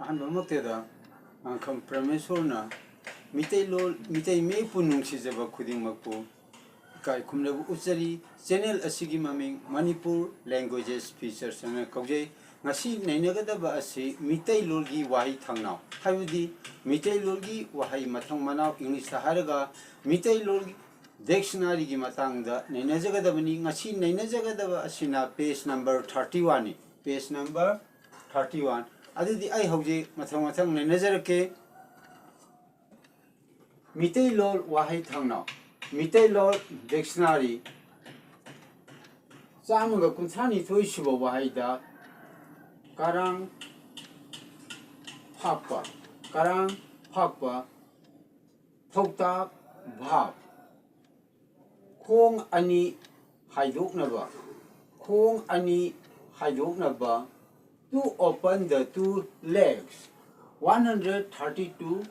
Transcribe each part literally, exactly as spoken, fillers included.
ꯑꯍꯥꯟꯕꯃꯛꯇꯗ ꯉꯥꯡꯈꯝ ꯄ꯭ꯔꯃꯦꯁꯣꯔꯅ ꯃꯤꯇꯩꯂꯣꯟ, ꯃꯤꯇꯩ ꯃꯌꯦꯛꯄꯨ ꯅꯨꯡꯁꯤꯖꯕ ꯈꯨꯗꯤꯡꯃꯛꯄꯨ ꯏꯀꯥꯏ ꯈꯨꯝꯅꯕ ꯎꯠꯆꯔꯤ꯫ ꯆꯦꯅꯦꯜ ꯑꯁꯤꯒꯤ ꯃꯃꯤꯡ ꯃꯅꯤꯄꯨꯔ ꯂꯦꯡꯒ꯭ꯋꯦꯖꯦꯁ ꯐꯤꯆꯔꯁ ꯍꯥꯏꯅ ꯀꯧꯖꯩ꯫ ꯉꯁꯤ ꯅꯩꯅꯒꯗꯕ ꯑꯁꯤ ꯃꯤꯇꯩꯂꯣꯟꯒꯤ ꯋꯥꯍꯩ ꯊꯥꯡꯅꯥꯎ, ꯍꯥꯏꯕꯗꯤ ꯃꯤꯇꯩꯂꯣꯟꯒꯤ ꯋꯥꯍꯩ ꯃꯊꯪ ꯃꯅꯥꯎ, ꯏꯪꯂꯤꯁꯇ ꯍꯥꯏꯔꯒ ꯃꯤꯇꯩꯂꯣꯟꯒꯤ ꯗꯤꯛꯁꯅꯥꯔꯤꯒꯤ ꯃꯇꯥꯡꯗ ꯅꯩꯅꯖꯒꯗꯕꯅꯤ꯫ ꯉꯁꯤ ꯅꯩꯅꯖꯒꯗꯕ ꯑꯁꯤꯅ ꯄꯦꯖ ꯅꯝꯕꯔ ꯊꯥꯔꯇꯤ ꯋꯥꯟꯅꯤ꯫ Page number thirty one. ꯑꯗꯨꯗꯤ ꯑꯩ ꯍꯧꯖꯤꯛ ꯃꯊꯪ ꯃꯊꯪ ꯅꯩꯅꯖꯔꯛꯀꯦ꯫ ꯃꯤꯇꯩꯂꯣꯟ ꯋꯥꯍꯩ ꯊꯥꯡꯅꯥꯎ, ꯃꯤꯇꯩꯂꯣꯟ ꯗꯤꯛꯁꯅꯥꯔꯤ, ꯆꯥꯝꯃꯒ ꯀꯨꯟꯊ꯭ꯔꯥ ꯅꯤꯊꯣꯏ ꯁꯨꯕ ꯋꯥꯍꯩꯗ ꯀꯔꯥꯡ ꯐꯥꯛꯄ, ꯀꯔꯥꯡ ꯐꯥꯛꯄ, ꯊꯧꯇꯥꯛ ꯚꯥꯕ, ꯈꯣꯡ ꯑꯅꯤ ꯍꯥꯏꯗꯣꯛꯅꯕ, ꯈꯣꯡ ꯑꯅꯤ ꯍꯥꯏꯗꯣꯛꯅꯕ, to open the two legs, one hundred thirty-two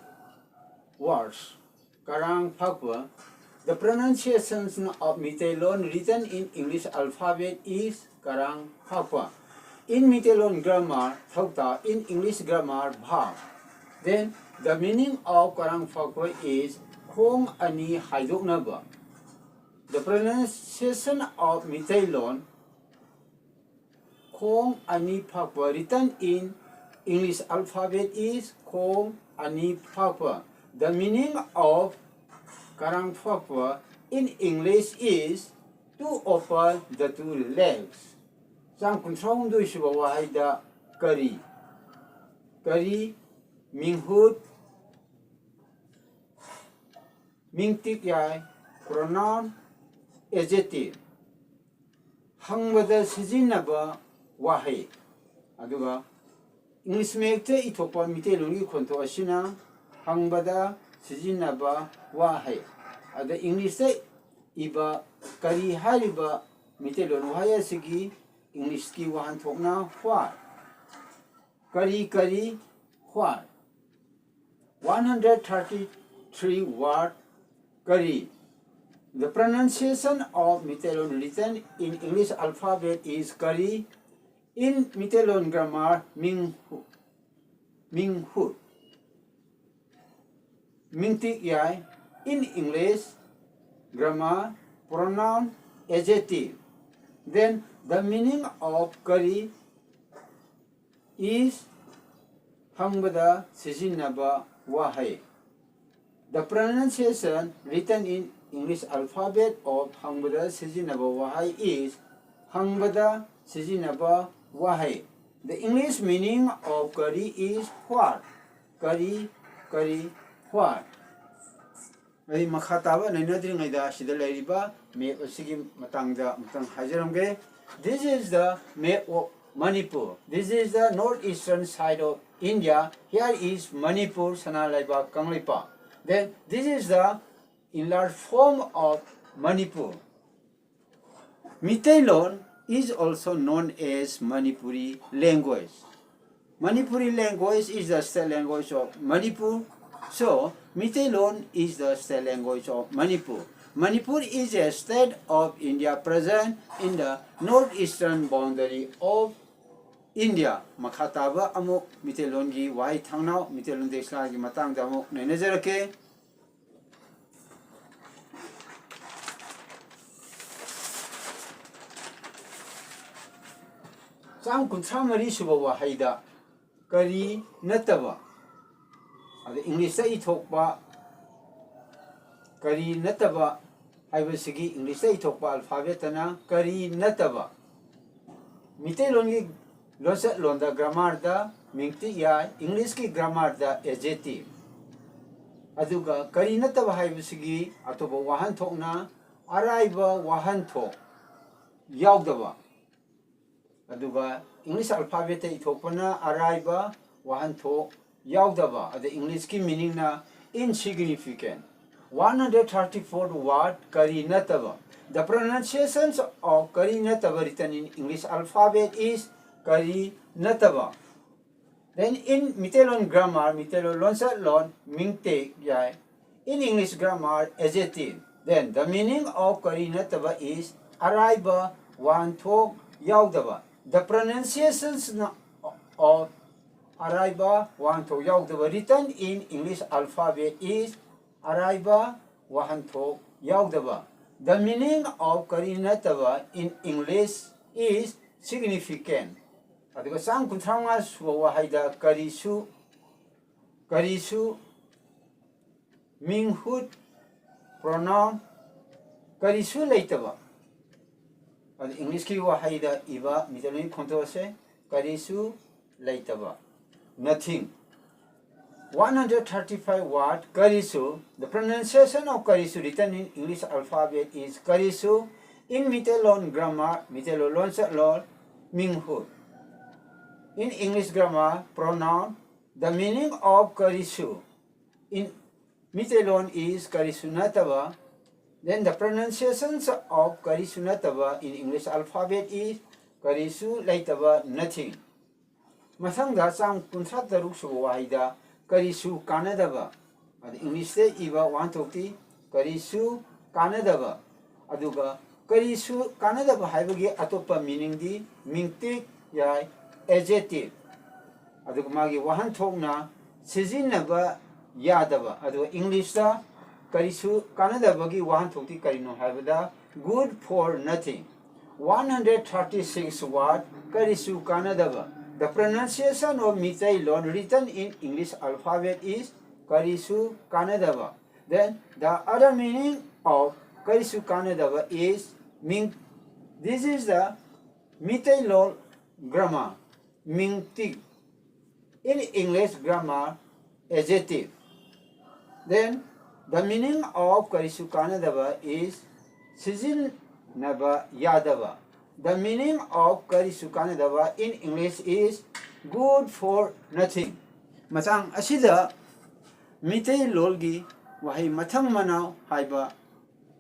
words, ꯀꯔꯥꯡ ꯐꯥꯛꯄ, the pronunciation of Meitei loan written in English alphabet is ꯀꯔꯥꯡ ꯐꯥꯛꯄ꯫ In Meitei loan grammar, ꯊꯧꯇꯥꯛ, in English grammar, ꯚꯥꯕ꯫ Then the meaning of ꯀꯔꯥꯡ ꯐꯥꯛꯄ is ꯈꯣꯡ ꯑꯅꯤ ꯍꯥꯏꯗꯣꯛꯅꯕ꯫ The pronunciation of Meiteilon ꯈꯣꯡ ꯑꯅꯤ ꯐꯥꯛꯄ, written in English alphabet is ꯈꯣꯡ ꯑꯅꯤ ꯐꯥꯛꯄ꯫ The meaning of ꯀꯔꯥꯡ ꯐꯥꯛꯄ in English is to open the two legs. ꯆꯥꯝ ꯀꯨꯟꯊ꯭ꯔꯥ ꯍꯨꯝꯗꯣꯏ ꯁꯨꯕ ꯋꯥꯍꯩꯗ ꯀꯔꯤ, ꯀꯔꯤ, ꯃꯤꯡꯍꯨꯠ, ꯃꯤꯡꯇꯤꯛ ꯌꯥꯏ, pronoun, adjective, ꯍꯪꯕꯗ ꯁꯤꯖꯤꯟꯅꯕ ꯋꯥꯍꯩ, ꯑꯗꯨꯒ ꯏꯪꯂꯤꯁ ꯃꯌꯦꯛꯇ ꯏꯊꯣꯛꯄ ꯃꯤꯇꯩꯂꯣꯟꯒꯤ ꯈꯣꯟꯊꯣꯛ ꯑꯁꯤꯅ ꯍꯪꯕꯗ ꯁꯤꯖꯤꯟꯅꯕ ꯋꯥꯍꯩ꯫ ꯑꯗ ꯏꯪꯂꯤꯁꯇ ꯏꯕ ꯀꯔꯤ ꯍꯥꯏꯔꯤꯕ ꯃꯤꯇꯩꯂꯣꯟ ꯋꯥꯍꯩ ꯑꯁꯤꯒꯤ ꯏꯪꯂꯤꯁꯀꯤ ꯋꯥꯍꯟꯊꯣꯛꯅ what꯫ ꯀꯔꯤ, ꯀꯔꯤ, what꯫ One hundred thirty-three word, ꯀꯔꯤ꯫ The pronunciation of Meiteilon written in English alphabet is ꯀꯔꯤ꯫ In ꯃꯤꯇꯩꯂꯣꯟ grammar, ꯃꯤꯡ, ꯃꯤꯡꯍꯨꯠ, ꯃꯤꯡꯇꯤꯛ ꯌꯥꯏ꯫ In English grammar, pronoun, adjective. Then the meaning of ꯀꯔꯤ is ꯍꯪꯕꯗ ꯁꯤꯖꯤꯟꯅꯕ ꯋꯥꯍꯩ꯫ The pronunciation written in English alphabet of ꯍꯪꯕꯗ ꯁꯤꯖꯤꯟꯅꯕ ꯋꯥꯍꯩ is ꯍꯪꯕꯗ ꯁꯤꯖꯤꯟꯅꯕ ꯋꯥꯍꯩ꯫ The English meaning of ꯀꯔꯤ is what? ꯀꯔꯤ, ꯀꯔꯤ, what? ꯑꯩ ꯃꯈꯥ ꯇꯥꯕ ꯅꯩꯅꯗ꯭ꯔꯤꯉꯩꯗ ꯁꯤꯗ ꯂꯩꯔꯤꯕ map ꯑꯁꯤꯒꯤ ꯃꯇꯥꯡꯗ ꯑꯃꯨꯛꯇꯪ ꯍꯥꯏꯖꯔꯝꯒꯦ꯫ This is the map of Manipur. This is the northeastern side of India. Here is Manipur, ꯁꯅꯥ ꯂꯩꯕꯥꯛ Kangleipak. Then this is the enlarged form of Manipur. Meiteilon is also known as Manipuri language. Manipuri language is the state language of Manipur. So, Meiteilon is the state language of Manipur. Manipur is a state of India present in the northeastern boundary of India. ꯃꯈꯥ ꯇꯥꯕ ꯑꯃꯨꯛ ꯃꯤꯇꯩꯂꯣꯟꯒꯤ ꯋꯥꯍꯩ ꯊꯥꯡꯅꯥꯎ, ꯃꯤꯇꯩꯂꯣꯟ ꯗꯤꯛꯁꯅꯥꯔꯤꯒꯤ ꯃꯇꯥꯡꯗ ꯑꯃꯨꯛ ꯅꯩꯅꯖꯔꯛꯀꯦ꯫ ꯆꯥꯝ ꯀꯨꯟꯊ꯭ꯔꯥ ꯃꯔꯤ ꯁꯨꯕ ꯋꯥꯍꯩꯗ ꯀꯔꯤ ꯅꯠꯇꯕ, ꯑꯗ ꯏꯪꯂꯤꯁꯇ ꯏꯊꯣꯛꯄ ꯀꯔꯤ ꯅꯠꯇꯕ ꯍꯥꯏꯕꯁꯤꯒꯤ ꯏꯪꯂꯤꯁꯇ ꯏꯊꯣꯛꯄ alphabetꯇꯅ ꯀꯔꯤ ꯅꯠꯇꯕ꯫ ꯃꯤꯇꯩꯂꯣꯟꯒꯤ ꯂꯣꯟꯆꯠꯂꯣꯟꯗ grammarꯗ ꯃꯤꯡꯇꯤꯛ ꯌꯥꯏ, ꯏꯪꯂꯤꯁꯀꯤ grammarꯗ adjective꯫ ꯑꯗꯨꯒ ꯀꯔꯤ ꯅꯠꯇꯕ ꯍꯥꯏꯕꯁꯤꯒꯤ ꯑꯇꯣꯞꯄ ꯋꯥꯍꯟꯊꯣꯛꯅ ꯑꯔꯥꯏꯕ ꯋꯥꯍꯟꯊꯣꯛ ꯌꯥꯎꯗꯕ꯫ ꯑꯗꯨꯒ English alphabetꯇ ꯏꯊꯣꯛꯄꯅ ꯑꯔꯥꯏꯕ ꯋꯥꯍꯟꯊꯣꯛ ꯌꯥꯎꯗꯕ꯫ ꯑꯗ ꯏꯪꯂꯤꯁꯀꯤ meaningꯅ insignificant꯫ One hundred thirty-four word ꯀꯔꯤ ꯅꯠꯇꯕ꯫ The pronunciations of ꯀꯔꯤ ꯅꯠꯇꯕ written in English alphabet is ꯀꯔꯤ ꯅꯠꯇꯕ꯫ Then in Meiteilon grammar, Meiteilon ꯂꯣꯟꯆꯠꯂꯣꯟ ꯃꯤꯡꯇꯦꯛ ꯌꯥꯏ꯫ In English grammar, adjective. Then the meaning of ꯀꯔꯤ ꯅꯠꯇꯕ is ꯑꯔꯥꯏꯕ ꯋꯥꯍꯟꯊꯣꯛ ꯌꯥꯎꯗꯕ꯫ The pronunciations of ꯑꯔꯥꯏꯕ ꯋꯥꯍꯟꯊꯣꯛ ꯌꯥꯎꯗꯕ, written in English alphabet is ꯑꯔꯥꯏꯕ ꯋꯥꯍꯟꯊꯣꯛ ꯌꯥꯎꯗꯕ꯫ The meaning of ꯀꯔꯤ ꯅꯠꯇꯕ in English is significant꯫ ꯑꯗꯨꯒ ꯆꯥꯝ ꯀꯨꯟꯊ꯭ꯔꯥ ꯃꯉꯥ ꯁꯨꯕ ꯋꯥꯍꯩꯗ ꯀꯔꯤꯁꯨ, ꯀꯔꯤꯁꯨ ꯃꯤꯡꯍꯨꯠ pronoun ꯀꯔꯤꯁꯨ ꯂꯩꯇꯕ꯫ ꯑꯗꯨ Englishꯀꯤ ꯋꯥꯍꯩꯗ ꯏꯕ ꯃꯤꯇꯩꯂꯣꯟꯒꯤ ꯈꯣꯟꯊꯣꯛ ꯑꯁꯦ ꯀꯔꯤꯁꯨ ꯂꯩꯇꯕ, nothing꯫ One hundred thirty-five word ꯀꯔꯤꯁꯨ, the pronunciation of ꯀꯔꯤꯁꯨ written in English alphabet is ꯀꯔꯤꯁꯨ in Meiteilon grammar, Meiteilon ꯂꯣꯟꯆꯠꯂꯣꯟ, ꯃꯤꯡꯍꯨꯠ꯫ In English grammar, pronoun, the meaning of ꯀꯔꯤꯁꯨ in ꯃꯤꯇꯩꯂꯣꯟ is ꯀꯔꯤꯁꯨ ꯅꯠꯇꯕ, then the pronunciations of ꯀꯔꯤꯁꯨ ꯅꯠꯇꯕ in English alphabet is ꯀꯔꯤꯁꯨ ꯂꯩꯇꯕ, nothing꯫ ꯃꯊꯪꯗ ꯆꯥꯝ ꯀꯨꯟꯊ꯭ꯔꯥ ꯇꯔꯨꯛ ꯁꯨꯕ ꯋꯥꯍꯩꯗ ꯀꯔꯤꯁꯨ ꯀꯥꯟꯅꯗꯕ, ꯑꯗ Englishꯇ ꯏꯕ ꯋꯥꯍꯟꯊꯣꯛꯇꯤ ꯀꯔꯤꯁꯨ ꯀꯥꯟꯅꯗꯕ꯫ ꯑꯗꯨꯒ ꯀꯔꯤꯁꯨ ꯀꯥꯟꯅꯗꯕ ꯍꯥꯏꯕꯒꯤ ꯑꯇꯣꯞꯄ meaningꯗꯤ ꯃꯤꯡꯇꯤꯛ ꯌꯥꯏ, adjective꯫ ꯑꯗꯨꯒ ꯃꯥꯒꯤ ꯋꯥꯍꯟꯊꯣꯛꯅ ꯁꯤꯖꯤꯟꯅꯕ ꯌꯥꯗꯕ꯫ ꯑꯗꯨꯒ Englishꯇ ꯀꯔꯤꯁꯨ ꯀꯥꯟꯅꯗꯕꯒꯤ ꯋꯥꯍꯟꯊꯣꯛꯇꯤ ꯀꯔꯤꯅꯣ ꯍꯥꯏꯕꯗ good for nothing꯫ One hundred thirty-six word ꯀꯔꯤꯁꯨ ꯀꯥꯟꯅꯗꯕ꯫ The pronunciation of Meiteilon written in English alphabet is ꯀꯔꯤꯁꯨ ꯀꯥꯟꯅꯗꯕ꯫ Then the other meaning of ꯀꯔꯤꯁꯨ ꯀꯥꯟꯅꯗꯕ is ꯃꯤꯡ, this is the Meiteilon grammar, ꯃꯤꯡꯇꯤꯛ, in English grammar, adjective꯫ Then the meaning of ꯀꯔꯤꯁꯨ ꯀꯥꯟꯅꯗꯕ is ꯁꯤꯖꯤꯟꯅꯕ ꯌꯥꯗꯕ꯫ The meaning of ꯀꯔꯤꯁꯨ ꯀꯥꯟꯅꯗꯕ in English is good for nothing꯫ ꯃꯇꯥꯡ ꯑꯁꯤꯗ ꯃꯤꯇꯩꯂꯣꯟꯒꯤ ꯋꯥꯍꯩ ꯃꯊꯪ ꯃꯅꯥꯎ ꯍꯥꯏꯕ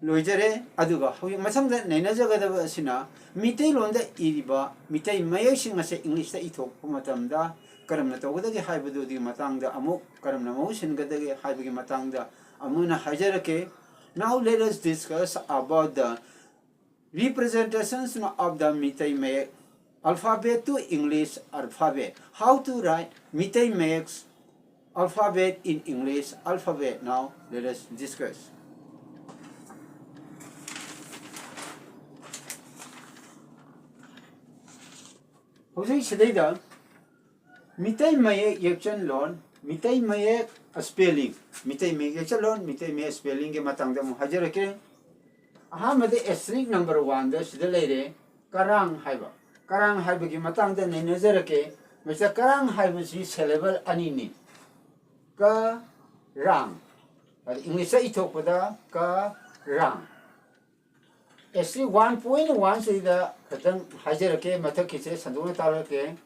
ꯂꯣꯏꯖꯔꯦ꯫ ꯑꯗꯨꯒ ꯍꯧꯖꯤꯛ ꯃꯊꯪꯗ ꯅꯩꯅꯖꯒꯗꯕ ꯑꯁꯤꯅ ꯃꯤꯇꯩꯂꯣꯟꯗ ꯏꯔꯤꯕ ꯃꯤꯇꯩ ꯃꯌꯦꯛꯁꯤꯡ ꯑꯁꯦ Englishꯇ ꯏꯊꯣꯛꯄ ꯃꯇꯝꯗ ꯀꯔꯝꯅ ꯇꯧꯒꯗꯒꯦ ꯍꯥꯏꯕꯗꯨꯒꯤ ꯃꯇꯥꯡꯗ ꯑꯃꯨꯛ, ꯀꯔꯝꯅ ꯃꯍꯨꯠ ꯁꯤꯟꯒꯗꯒꯦ ꯍꯥꯏꯕꯒꯤ ꯃꯇꯥꯡꯗ ꯑꯃꯨꯛ ꯍꯟꯅ ꯍꯥꯏꯖꯔꯛꯀꯦ꯫ Now let us discuss about the representations of the Meitei ꯃꯌꯦꯛ꯫ alphabet to English alphabet. How to write Meitei Mayek alphabet in English alphabet? Now let us discuss. ꯍꯧꯖꯤꯛ ꯁꯤꯗꯩꯗ ꯃꯤꯇꯩ ꯃꯌꯦꯛ ꯌꯦꯛꯆꯟꯂꯣꯟ, ꯃꯤꯇꯩ ꯃꯌꯦꯛ spelling, ꯃꯤꯇꯩ ꯃꯌꯦꯛ ꯌꯦꯛꯆꯟꯂꯣꯟ, ꯃꯤꯇꯩ ꯃꯌꯦꯛ spellingꯒꯤ ꯃꯇꯥꯡꯗ ꯑꯃꯨꯛ ꯍꯥꯏꯖꯔꯛꯀꯦ꯫ ꯑꯍꯥꯟꯕꯗ asterisk number oneꯗ ꯁꯤꯗ ꯂꯩꯔꯦ ꯀꯔꯥꯡ ꯍꯥꯏꯕ꯫ ꯀꯔꯥꯡ ꯍꯥꯏꯕꯒꯤ ꯃꯇꯥꯡꯗ ꯅꯩꯅꯖꯔꯛꯀꯦ꯫ ꯃꯁꯤꯗ ꯀꯔꯥꯡ ꯍꯥꯏꯕꯁꯤ syllable ꯑꯅꯤꯅꯤ꯫ ꯀ ꯔꯥꯡ꯫ ꯑꯗ Englishꯇ ꯏꯊꯣꯛꯄꯗ ꯀ ꯔꯥꯡ꯫ Asterisk one point one ꯁꯤꯗ ꯈꯤꯇꯪ ꯍꯥꯏꯖꯔꯛꯀꯦ, ꯃꯊꯛꯀꯤꯁꯦ ꯁꯟꯗꯣꯛꯅ ꯇꯥꯛꯂꯛꯀꯦ꯫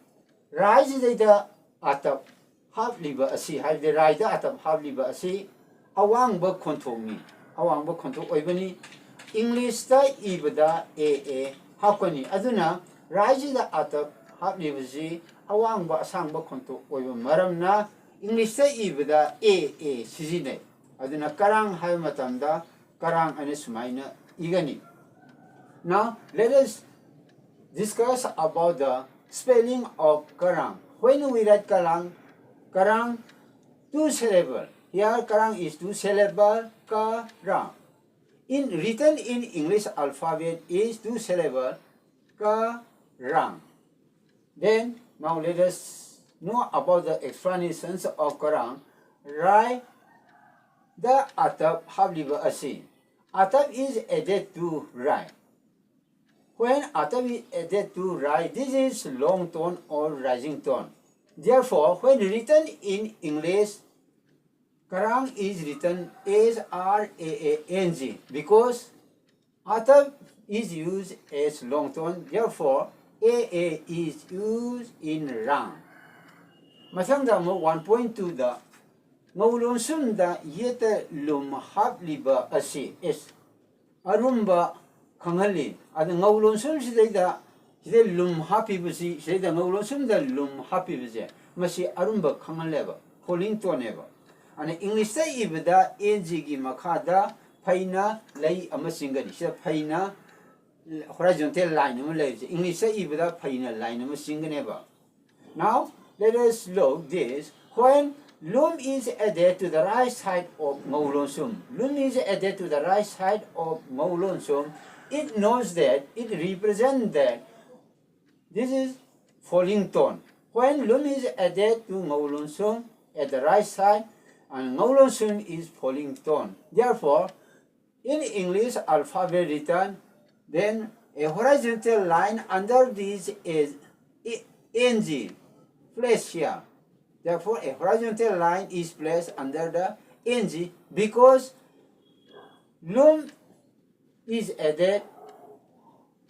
ꯔꯥꯏꯁꯤꯗꯩꯗ ꯑꯇꯞ ꯍꯥꯞꯂꯤꯕ ꯑꯁꯤ, ꯍꯥꯏꯕꯗꯤ ꯔꯥꯏꯗ ꯑꯇꯞ ꯍꯥꯞꯂꯤꯕ ꯑꯁꯤ ꯑꯋꯥꯡꯕ ꯈꯣꯟꯊꯣꯛꯅꯤ, ꯑꯋꯥꯡꯕ ꯈꯣꯟꯊꯣꯛ ꯑꯣꯏꯕꯅꯤ꯫ Englishꯇ ꯏꯕꯗ ꯑꯦ ꯑꯦ ꯍꯥꯞꯀꯅꯤ꯫ ꯑꯗꯨꯅ ꯔꯥꯏꯁꯤꯗ ꯑꯇꯞ ꯍꯥꯞꯂꯤꯕꯁꯤ ꯑꯋꯥꯡꯕ ꯑꯁꯥꯡꯕ ꯈꯣꯟꯊꯣꯛ ꯑꯣꯏꯕ ꯃꯔꯝꯅ Englishꯇ ꯏꯕꯗ ꯑꯦ ꯑꯦ ꯁꯤꯖꯤꯟꯅꯩ꯫ ꯑꯗꯨꯅ ꯀꯔꯥꯡ ꯍꯥꯏꯕ ꯃꯇꯝꯗ ꯀꯔꯥꯡ ꯑꯅ ꯁꯨꯃꯥꯏꯅ ꯏꯒꯅꯤ꯫ Now let us discuss about the spelling of ꯀꯔꯥꯡ. When we write ꯀꯔꯥꯡ, ꯀꯔꯥꯡ two syllable. Here ꯀꯔꯥꯡ is two syllable, ꯀꯔꯥꯡ. In written in English alphabet is two syllable, ꯀꯔꯥꯡ. Then now let us know about the explanations of ꯀꯔꯥꯡ. ꯔꯥꯏꯗ ꯑꯇꯞ ꯍꯥꯞꯂꯤꯕ ꯑꯁꯤ, ꯑꯇꯞ is added to Rai. When ꯑꯇꯞ is added to Rai, this is long tone or rising tone. Therefore, when written in English, ꯀꯔꯥꯡ is written as R A A N G because ꯑꯇꯞ is used as long tone, therefore A A is used in ꯔꯥꯡ. ꯃꯊꯪꯗ ꯑꯃꯨꯛ one point twoꯗ ꯉꯧ ꯂꯣꯟꯁꯨꯝꯗ ꯌꯦꯠꯇ ꯂꯨꯝ ꯍꯥꯞꯂꯤꯕ ꯑꯁꯤ ꯑꯦꯁ ꯑꯔꯨꯝꯕ ꯈꯪꯍꯜꯂꯤ꯫ ꯑꯗ ꯉꯧ ꯂꯣꯟꯁꯨꯝꯁꯤꯗꯩꯗ ꯁꯤꯗ ꯂꯨꯝ ꯍꯥꯞꯄꯤꯕꯁꯤ, ꯁꯤꯗꯩꯗ ꯉꯧ ꯂꯣꯟꯁꯨꯝꯗ ꯂꯨꯝ ꯍꯥꯞꯄꯤꯕꯁꯦ ꯃꯁꯤ ꯑꯔꯨꯝꯕ ꯈꯪꯍꯜꯂꯦꯕ, falling toneꯅꯦꯕ꯫ ꯑꯗꯨꯅ Englishꯇ ꯏꯕꯗ ꯑꯦꯟ ꯖꯤꯒꯤ ꯃꯈꯥꯗ ꯐꯩꯅ ꯂꯩ ꯑꯃ ꯆꯤꯡꯒꯅꯤ꯫ ꯁꯤꯗ ꯐꯩꯅ horizontal line ꯑꯃ ꯂꯩꯔꯤꯁꯦ, English ꯇ ꯏꯕꯗ ꯐꯩꯅ line ꯑꯃ ꯆꯤꯡꯒꯅꯦꯕ꯫ Now, let us look this. When lum is added to the right side of ngau lonsum, lum is added to the right side of ngau lonsum, it knows that it represents that this is falling tone. When lum is added to ngau lonsum at the right side, and ngau lonsum is falling tone. Therefore, in English alphabet written, then a horizontal line under this is i-, N G, placed here. Therefore, a horizontal line is placed under the N G because lum is added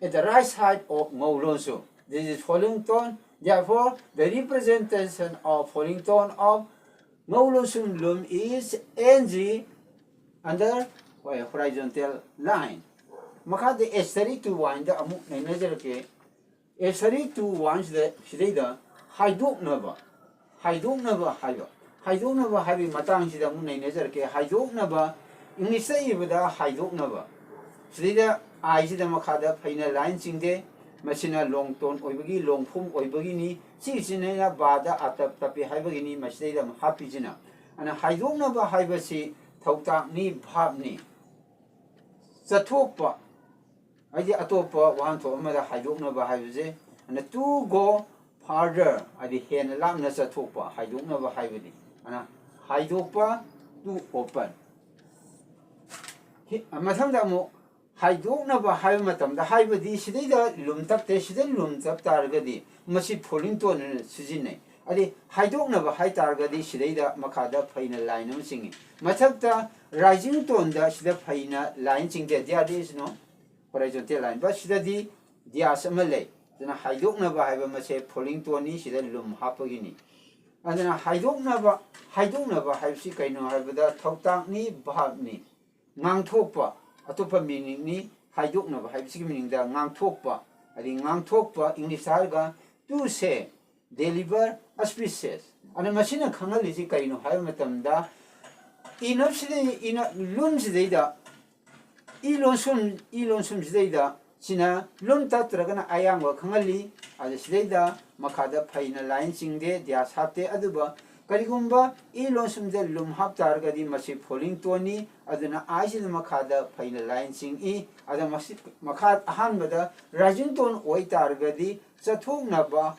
at the right side of ngau lonsum. This is falling tone. Therefore, the representation of falling tone of ngau lonsum lum is N G under horizontal line. ꯃꯈꯥꯗ asterisk to one ꯗ ꯑꯃꯨꯛ ꯅꯩꯅꯖꯔꯛꯀꯦ꯫ Asterisk to one ꯁꯤꯗ, ꯁꯤꯗꯩꯗ ꯍꯥꯏꯗꯣꯛꯅꯕ, ꯍꯥꯏꯗꯣꯛꯅꯕ ꯍꯥꯏꯕ, ꯍꯥꯏꯗꯣꯛꯅꯕ ꯍꯥꯏꯕꯒꯤ ꯃꯇꯥꯡꯁꯤꯗ ꯑꯃꯨꯛ ꯅꯩꯅꯖꯔꯛꯀꯦ꯫ ꯍꯥꯏꯗꯣꯛꯅꯕ, English ꯇ ꯏꯕꯗ ꯍꯥꯏꯗꯣꯛꯅꯕ꯫ ꯁꯤꯗꯩꯗ I ꯁꯤꯗ ꯃꯈꯥꯗ ꯐꯩꯅ line ꯆꯤꯡꯗꯦ꯫ ꯃꯁꯤꯅ long tone ꯑꯣꯏꯕꯒꯤ, long form ꯑꯣꯏꯕꯒꯤꯅꯤ꯫ ꯁꯤꯁꯤꯅ ꯕꯥꯗ ꯑꯇꯞ ꯇꯞꯄꯤ ꯍꯥꯏꯕꯒꯤꯅꯤ꯫ ꯃꯁꯤꯗꯩꯗ ꯑꯃꯨꯛ ꯍꯥꯞꯄꯤꯁꯤꯅ꯫ ꯑꯗꯨꯅ ꯍꯥꯏꯗꯣꯛꯅꯕ ꯍꯥꯏꯕꯁꯤ ꯊꯧꯇꯥꯛꯅꯤ, verb ꯅꯤ꯫ ꯆꯠꯊꯣꯛꯄ, ꯍꯥꯏꯗꯤ ꯑꯇꯣꯞꯄ ꯋꯥꯍꯟꯊꯣꯛ ꯑꯃꯗ ꯍꯥꯏꯗꯣꯛꯅꯕ ꯍꯥꯏꯕꯁꯦ, ꯑꯗꯨꯅ to go further, ꯍꯥꯏꯗꯤ ꯍꯦꯟꯅ ꯂꯥꯞꯅ ꯆꯠꯊꯣꯛꯄ, ꯍꯥꯏꯗꯣꯛꯅꯕ ꯍꯥꯏꯕꯅꯤ꯫ ꯑꯗꯨꯅ ꯍꯥꯏꯗꯣꯛꯄ, to open꯫ ꯍꯤ-, ꯃꯊꯪꯗ ꯑꯃꯨꯛ ꯍꯥꯏꯗꯣꯛꯅꯕ ꯍꯥꯏꯕ ꯃꯇꯝꯗ, ꯍꯥꯏꯕꯗꯤ ꯁꯤꯗꯩꯗ ꯂꯨꯝ ꯇꯞꯇꯦ, ꯁꯤꯗ ꯂꯨꯝ ꯇꯞ ꯇꯥꯔꯒꯗꯤ ꯃꯁꯤ falling tone ꯑꯣꯏꯅ ꯁꯤꯖꯤꯟꯅꯩ꯫ ꯑꯗꯩ ꯍꯥꯏꯗꯣꯛꯅꯕ ꯍꯥꯏ ꯇꯥꯔꯒꯗꯤ ꯁꯤꯗꯩꯗ ꯃꯈꯥꯗ ꯐꯩꯅ line ꯑꯃ ꯆꯤꯡꯏ꯫ ꯃꯊꯛꯇ rising tone ꯗ ꯁꯤꯗ ꯐꯩꯅ line ꯆꯤꯡꯗꯦ, there is no horizontal line꯫ But ꯁꯤꯗꯗꯤ dash ꯑꯃ ꯂꯩ꯫ ꯑꯗꯨꯅ ꯍꯥꯏꯗꯣꯛꯅꯕ ꯍꯥꯏꯕ ꯃꯁꯦ falling tone ꯅꯤ, ꯁꯤꯗ ꯂꯨꯝ ꯍꯥꯞꯄꯒꯤꯅꯤ꯫ ꯑꯗꯨꯅ ꯍꯥꯏꯗꯣꯛꯅꯕ, ꯍꯥꯏꯗꯣꯛꯅꯕ ꯍꯥꯏꯕꯁꯤ ꯀꯩꯅꯣ ꯍꯥꯏꯕꯗ ꯊꯧꯇꯥꯛꯅꯤ, verb ꯅꯤ꯫ ꯉꯥꯡꯊꯣꯛꯄ ꯑꯇꯣꯞꯄ meaning ꯅꯤ꯫ ꯍꯥꯏꯗꯣꯛꯅꯕ ꯍꯥꯏꯕꯁꯤꯒꯤ meaning ꯗ ꯉꯥꯡꯊꯣꯛꯄ, ꯍꯥꯏꯗꯤ ꯉꯥꯡꯊꯣꯛꯄ, English ꯍꯥꯏꯔꯒ to say, deliver a speech꯫ ꯑꯗꯨꯅ ꯃꯁꯤꯅ ꯈꯪꯍꯜꯂꯤꯁꯤ ꯀꯔꯤꯅꯣ ꯍꯥꯏꯕ ꯃꯇꯝꯗ, ꯏꯅꯞꯁꯤꯗꯩ, ꯏꯅꯞ ꯂꯨꯝꯁꯤꯗꯩꯗ, ꯏ ꯂꯣꯟꯁꯨꯝ, ꯏ ꯂꯣꯟꯁꯨꯝꯁꯤꯗꯩꯗ ꯁꯤꯅ ꯂꯨꯝ ꯇꯠꯇ꯭ꯔꯒꯅ ꯑꯌꯥꯡꯕ ꯈꯪꯍꯜꯂꯤ꯫ ꯑꯗꯨ ꯁꯤꯗꯩꯗ ꯃꯈꯥꯗ ꯐꯩꯅ ꯂꯥꯏꯟ ꯆꯤꯡꯗꯦ, ꯗ꯭ꯌꯥꯁ ꯍꯥꯞꯇꯦ꯫ ꯑꯗꯨꯕꯨ ꯀꯔꯤꯒꯨꯝꯕ ꯏ ꯂꯣꯟꯁꯨꯝꯗ ꯂꯨꯝ ꯍꯥꯞ ꯇꯥꯔꯒꯗꯤ ꯃꯁꯤ ꯐꯣꯂꯤꯡ ꯇꯣꯟꯅꯤ꯫ ꯑꯗꯨꯅ ꯑꯥꯏꯁꯤꯅ ꯃꯈꯥꯗ ꯐꯩꯅ ꯂꯥꯏꯟ ꯆꯤꯡꯏ꯫ ꯑꯗ ꯃꯁꯤ ꯃꯈꯥ ꯑꯍꯥꯟꯕꯗ ꯔꯥꯏꯖꯤꯡ ꯇꯣꯟ ꯑꯣꯏ ꯇꯥꯔꯒꯗꯤ ꯆꯠꯊꯣꯛꯅꯕ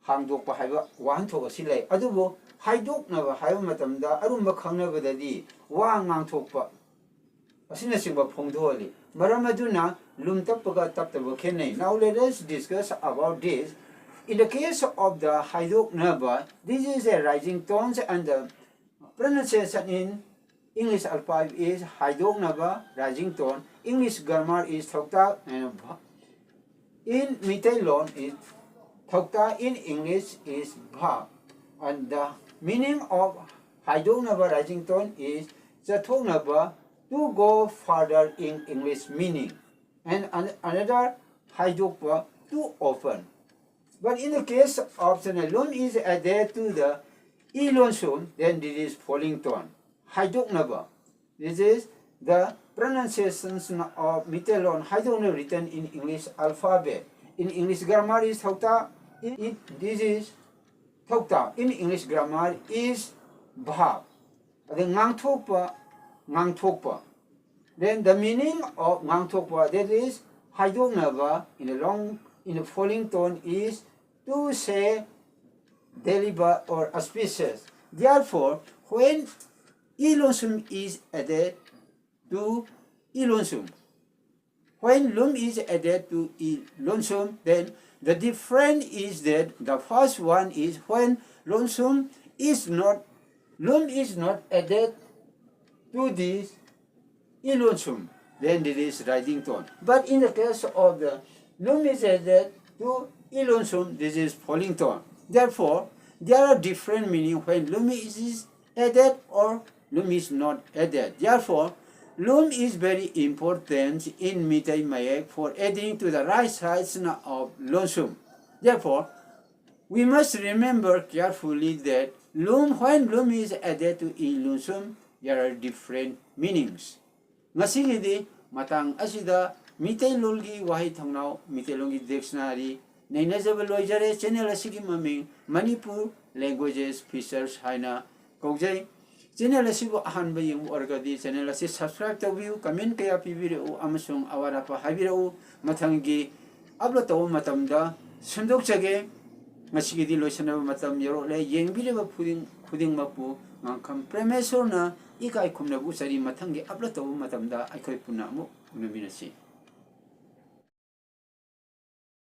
ꯍꯥꯡꯗꯣꯛꯄ ꯍꯥꯏꯕ ꯋꯥꯍꯟꯊꯣꯛ ꯑꯁꯤ ꯂꯩ꯫ ꯑꯗꯨꯕꯨ ꯍꯥꯏꯗꯣꯛꯅꯕ ꯍꯥꯏꯕ ꯃꯇꯝꯗ ꯑꯔꯨꯝꯕ ꯈꯪꯅꯕꯗꯗꯤ ꯋꯥ ꯉꯥꯡꯊꯣꯛꯄ ꯑꯁꯤꯅꯆꯤꯡꯕ ꯐꯣꯡꯗꯣꯛꯍꯜꯂꯤ꯫ ꯃꯔꯝ ꯑꯗꯨꯅ ꯂꯨꯝ ꯇꯞꯄꯒ ꯇꯞꯇꯕ ꯈꯦꯠꯅꯩ꯫ Now let us discuss about this. In the case of the ꯍꯥꯏꯗꯣꯛꯅꯕ, this is a rising tones and the pronunciation in English alphabet is ꯍꯥꯏꯗꯣꯛꯅꯕ, rising tone. English grammar is ꯊꯧꯇꯥꯛ, and in Meiteilon is ꯊꯧꯇꯥꯛ, in English is ꯚꯥꯕ. And the meaning of ꯍꯥꯏꯗꯣꯛꯅꯕ, rising tone, is ꯆꯠꯊꯣꯛꯅꯕ, to go further in English meaning. And an- another ꯍꯥꯏꯗꯣꯛꯄ, to open. But in the case of ꯁꯨꯃꯥꯏꯅ ꯂꯨꯝ is added to the ꯏ ꯂꯣꯟꯁꯨꯝ, then this is falling tone. ꯍꯥꯏꯗꯣꯛꯅꯕ, this is the pronunciations of Meiteilon ꯍꯥꯏꯗꯣꯛꯅꯕ written in English alphabet. In English grammar is ꯊꯧꯇꯥꯛ, in, in, this is ꯊꯧꯇꯥꯛ, in English grammar is ꯚꯥꯕ. ꯑꯗ ꯉꯥꯡꯊꯣꯛꯄ, ꯉꯥꯡꯊꯣꯛꯄ. Then the meaning of ꯉꯥꯡꯊꯣꯛꯄ, that is ꯍꯥꯏꯗꯣꯛꯅꯕ, in a long, in a falling tone is to say, deliver or speeches. Therefore, when ꯏ ꯂꯣꯟꯁꯨꯝ is added to ꯏ ꯂꯣꯟꯁꯨꯝ, when ꯂꯨꯝ is added to ꯏ ꯂꯣꯟꯁꯨꯝ, then the difference is that the first one is when ꯂꯣꯟꯁꯨꯝ is not, ꯂꯨꯝ is not added to this ꯏ ꯂꯣꯟꯁꯨꯝ, then it is rising tone. But in the case of the ꯂꯨꯝ is added to ꯏ ꯂꯣꯟꯁꯨꯝ, this is falling tone. Therefore, there are different meaning when ꯂꯨꯝ is added or ꯂꯨꯝ is not added. Therefore, ꯂꯨꯝ is very important in Meetei Mayek for adding to the right sides of ꯂꯣꯟꯁꯨꯝ. Therefore, we must remember carefully that ꯂꯨꯝ, when ꯂꯨꯝ is added to ꯏ ꯂꯣꯟꯁꯨꯝ, there are different meanings. ꯉꯁꯤꯒꯤꯗꯤ ꯃꯇꯥꯡ ꯑꯁꯤꯗ ꯃꯤꯇꯩꯂꯣꯟꯒꯤ ꯋꯥꯍꯩ ꯊꯣꯡꯅꯥꯎ, ꯃꯤꯇꯩꯂꯣꯟꯒꯤ dictionary ꯅꯩꯅꯖꯕ ꯂꯣꯏꯖꯔꯦ꯫ Channel ꯑꯁꯤꯒꯤ ꯃꯃꯤꯡ Manipur Languages Features ꯍꯥꯏꯅ ꯀꯧꯖꯩ꯫ Channel ꯑꯁꯤꯕꯨ ꯑꯍꯥꯟꯕ ꯌꯦꯡꯕ ꯑꯣꯏꯔꯒꯗꯤ channel ꯑꯁꯤ subscribe ꯇꯧꯕꯤꯌꯨ, comment ꯀꯌꯥ ꯄꯤꯕꯤꯔꯛꯎ ꯑꯃꯁꯨꯡ ꯑꯋꯥꯠ ꯑꯄꯥ ꯍꯥꯏꯕꯤꯔꯛꯎ꯫ ꯃꯊꯪꯒꯤ upload ꯇꯧꯕ ꯃꯇꯝꯗ ꯁꯦꯝꯗꯣꯛꯆꯒꯦ꯫ ꯉꯁꯤꯒꯤꯗꯤ ꯂꯣꯏꯁꯤꯟꯅꯕ ꯃꯇꯝ ꯌꯧꯔꯛꯂꯦ꯫ ꯌꯦꯡꯕꯤꯔꯤꯕ ꯈꯨꯗꯤꯡ-, ꯈꯨꯗꯤꯡꯃꯛꯄꯨ ꯉꯥꯡꯈꯝ ꯄ꯭ꯔꯦꯃꯦꯁꯣꯔꯅ ꯏꯀꯥꯏ ꯈꯨꯝꯅꯕ ꯎꯠꯆꯔꯤ꯫ ꯃꯊꯪꯒꯤ upload ꯇꯧꯕ ꯃꯇꯝꯗ ꯑꯩꯈꯣꯏ ꯄꯨꯟꯅ ꯑꯃꯨꯛ ꯎꯅꯃꯤꯟꯅꯁꯤ꯫